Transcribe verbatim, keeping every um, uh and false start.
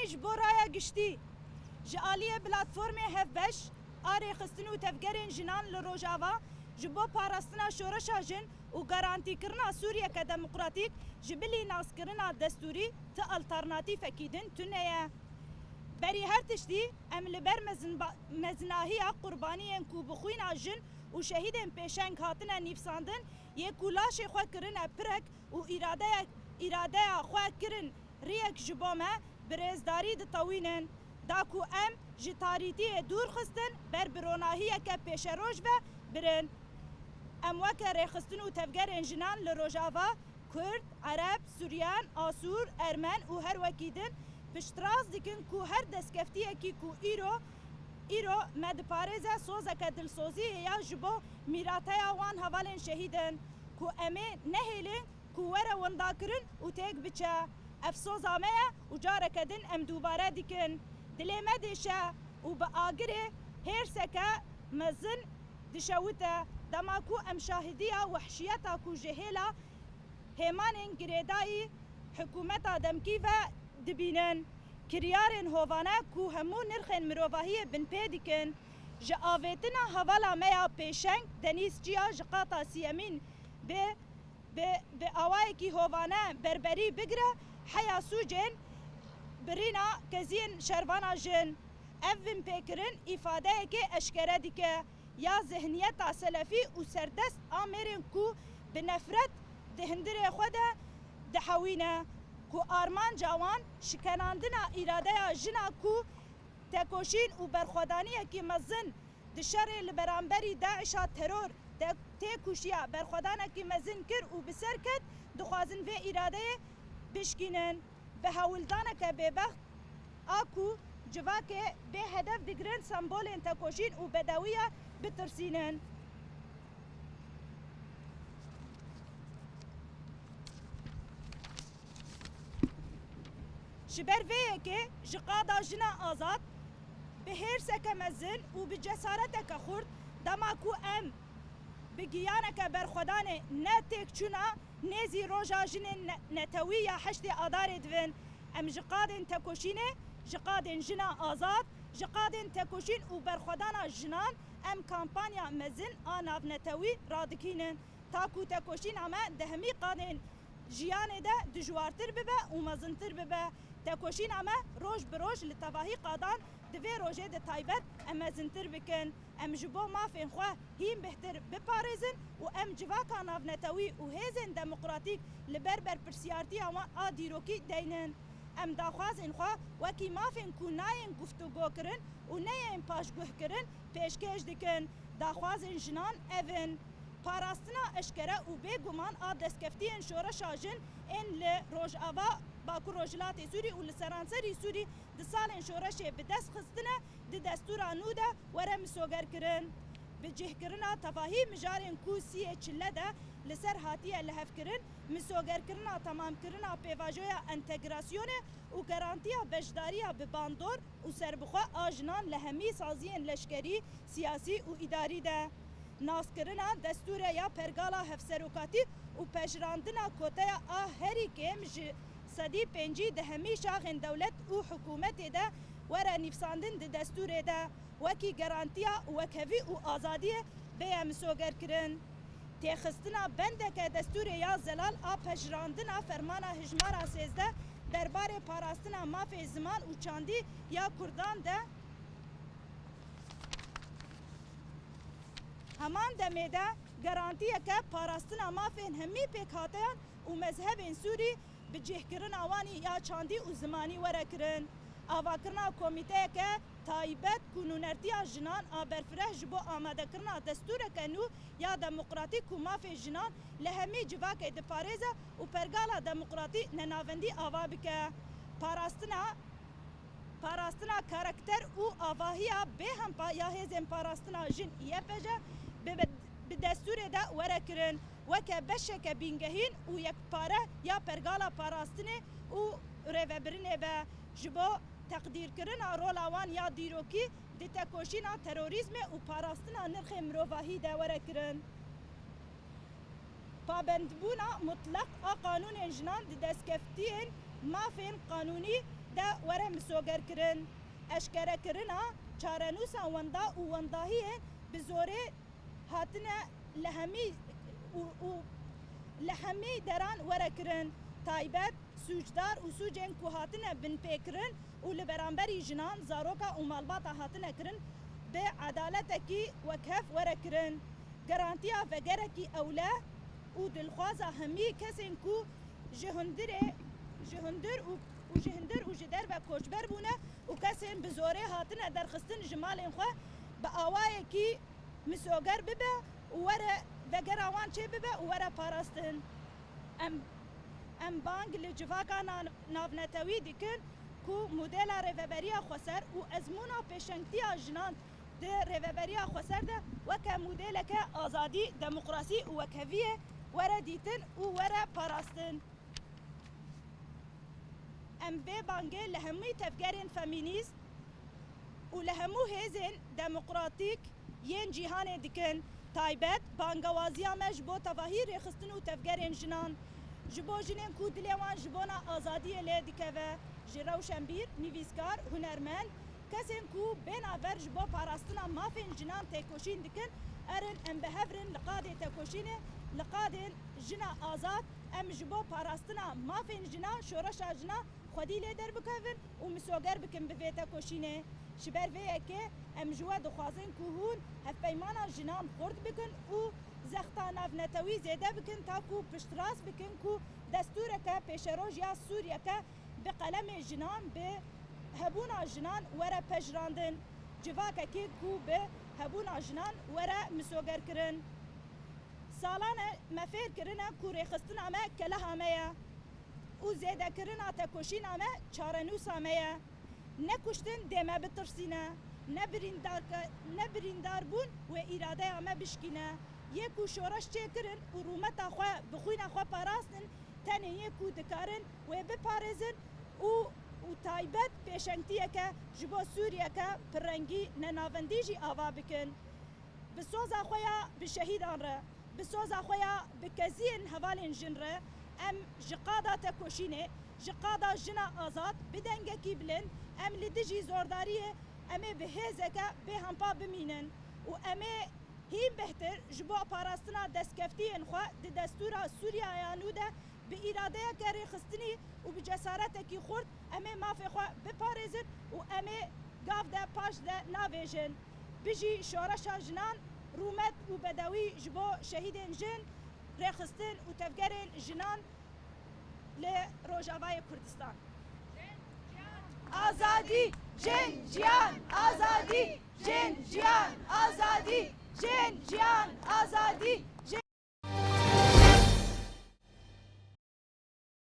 Ji bo raya giştî, ji aliyê platformê hevbeş a rêxistin û tevgerên jinan li Rojava ji bo parastina şoreşa jin û garantîkirina Sûriyeke demokratîk ji bilî naskirina destûrî ti alternatîfekî din tune ye. Berî her tiştî em li ber mezinba-, mezinahiya qurbaniyên ku bi xwîna jin û şehîdên pêşeng hatine nîvsandin, yê ku laşê xwe kirine pirek û îradeya, îradeya xwe kirin riyek ji bo me, bi rêzdarî ditewînin. Da ku em ji tarîtiyê dûr xistin, ber bi ronahiyeke pêşeroj ve birin. Em weke rêxistin û tevgerên jinan li Rojava, Kurd, Ereb, Suryan, Asûr, Ermen û her wekî din piştrast dikin ku her destkeftiyekî ku îro, îro me diparêze sozeke dilsoziyê ya ji bo mîrateya wan hevalên şehîd in ku em ê nehêlin ku were windakirin û têk biçe. Ev soza me ye û careke din em dubare dikin. Dilê me dêşe û bi agirê hêrseke mezin dişewite, dema ku em şahidiya wehşiyeta ku ji hêla hêmanên girêdayî hikûmeta demkî ve dibînin. Kiryarên hovane ku hemû nirxên mirovahiyê binpê dikin. Ji avêtina hevala me ya pêşeng Denîz Çiya ji qata siyemîn bi, bi, bi awayekî hovane berberî bigire heya sûcên birîna keziyên şervana jin. Ev binpêkirin îfadeyekê eşkere dike ya zihniyeta selefî û serdest a mêrên ku bi nefret di hundirê xwe de dihewîne, ku armanca wan şikenandina îradeya jina ku tekoşîn û berxwedaniyekî mezin di şerê li beramberî DAIŞ'a teror de têkoşiya berxwedanekî mezin kir û bi ser ket, dixwazin vê îradeyê bişkînin. Bi hewldaneke bêbext a ku civakê bê hedef digirin, sembolên tekoşîn û bedewiya bitirsînin. Ji ber vê yekê ji qada jina azad bi hêrseke mezin û bi cesareteke xurt, dema ku em bi giyaneke berxwedanê ne têkçûna nêzî roja jinên ne-, netewî ya heştê Adarê divin, em ji qadên tekoşînê, ji qadên jina azad, ji qadên tekoşîn û berxwedana jinan em kampanya mezin a navnetewî radikînin. Ta ku tekoşîna me di hemî qadên jiyanê de dijwartir bibe û mezintir bibe. Tekoşîna me roj bi roj li tevahî qadan di vê rojê de taybet em mezintir bikin. Em ji bo mafên xwe hîn bêhtir biparêzin û em civaka navnetewî û hêzên demokratîk li ber berpirsiyartiya wan a dîrokî deynin. Em daxwazên xwe wekî mafên ku nayên guftûgokirin û neyên paşguhkirin pêşkêş dikin. Daxwazên jinan ev in: parastina eşkere û bêguman a destkeftiyên şoreşa jin ên li Rojava, Bakur Rojhilatê Sûrî û li seranserî Sûrî di salên şoreşê bi dest xistine di destûra nû de were misogerkirin. Bicihkirina tevahî mijarên ku siyê çile de li ser hatiye lihevkirin, misogerkirina temamkirina pêvajoya entegrasyonê û garantiya beşdariya bi bandor û serbixwe a jinan li hemî saziyên leşkerî, siyasî û îdarî de. Naskirina destûre ya pergala hevserokatî û pejirandina koteya a herî kêm ji sedî pêncî di hemî şaxên dewlet û hikûmetê de were nîvsandin di destûrê de, wekî garantiya wekhevî û azadiyê bêye misogerkirin. Têxistina bendeke destûrê ya zelal a pejirandina fermana hijmara sêzdeh derbarê parastina mafê ziman û çandî ya Kurdan de, heman demê de garantiyeke parastina mafên hemî pêkhateyan û mezhebên Sûrî bi cihkirina wan ya çandî û zimanî were kirin. Avakirina komîteyeke taybet ku nûnertiya jinan a berfireh ji bo amadekirina destûreke nû ya demokratîk ku mafê jinan li hemî civakê diparêze û pergala demokratî nenavendî ava bike. Parastina, parastina karakter û avahiya bêhempa ya hêzên parastina jin, Y P J, bi, bi, bi destûrê de were kirin, weke beşeke bîngehîn û yekpare ya pergala parastinê û rêvebirinê be, ji bo teqdîrkirina rola wan ya dîrokî di tekoşîna terorîzmê û parastina nirxên mirovahî de were kirin. Pabendbûna mutlaq a qanûnên jinan di destkeftiyên mafên qanûnî de were misogerkirin. Eşkerekirina çarenûsa wenda û wendahiyên bi zorê hatine li hemî û, û li hemî deran were kirin. Taybet, sûcdar û sûcên ku hatine binpêkirin û li beramberî jinan, zaroka û malbata hatine kirin, bi edaletekî wekhev were kirin. Garantiya vegerekî ewle û dilxwaza hemî kesên ku ji hundirê, ji hundir û, û ji hundir û ji derve koçber bûne û kesên bi zorê hatine derxistin ji malên xwe bi awayekî misoger bibe û were vegera wan çêbibe û were parastin. Em, em bang li civaka na-, navnetewî dikin ku modela Rêveberiya Xweser û ezmûna pêşengtiya jinan di Rêveberiya Xweser de weke modêleke azadî, demokrasî û wekheviyê were dîtin û were parastin. Em vê bangê li hemû tevgerên femînîst û li hemû hêzên demokratîk yên cîhanê dikin. Taybet, bangewaziya me ji bo tevahî rêxistin û tevgerên jinan, ji bo jinên ku dilê wan ji bona azadiyê lê dikeve, ji rewşenbîr, nivîskar, hunermend, kesên ku bê navber ji bo parastina mafên jinan têkoşîn dikin, erin em bi hev rin li qadê têkoşînê, li qadên jina azad, em ji bo parastina mafên jinan, şoreşa jinan xwedî lê derbikevin û misoger bikin bi vê têkoşînê. Ji ber vê yekê em ji we dixwazin ku hûn hevpeymana jinan xurt bikin û zexta navnetewî zêde bikin, ta ku piştrast bikin ku destûreke pêşeroj ya Sûriyeke bi qelemê jinan, bi hebûna jinan were pejirandin, civakekî ku bi hebûna jinan were misogerkirin. Salan e me fêr kirine ku rêxistina me keleha me ye û zêdekirina tekoşîna me çarenûsa me ye. Ne kuştin dê me bitirsîne, ne birîndarke-, ne birîndarbûn wê îradeya me bişkîne. Yê ku şoreş çêkirin û rûmeta xwe bi xwîna xwe parastin, tenê yê ku dikarin wê biparêzin û, û taybet pêşengtiyeke ji bo Sûriyeke pirrengî nenavendî jî ava bikin. Bi soza xwe ya bi şehîdan re, bi soza xwe ya bi keziyên hevalên jin re, em ji qada tekoşînê, ji qada jina azad bi dengekî bilind, em li dijî zordariyê, em ê bi hêzeke bêhempa bimînin û em ê hîn bêhtir ji bo parastina destkeftiyên xwe di destûra Sûriya ya nû de bi îradeyeke rêxistinî û bi cesaretekî xurt em ê mafê xwe biparêzin û em ê gav de paş de navêjin. Bijî şoreşa jinan, rûmet û bedewî ji bo şehîdên jin, rêxistin û tevgerên jinan li Rojavayê Kurdistan. Azadî, jin, jiyan, azadî, jin, jiyan, azadî, jin, jiyan, azadî.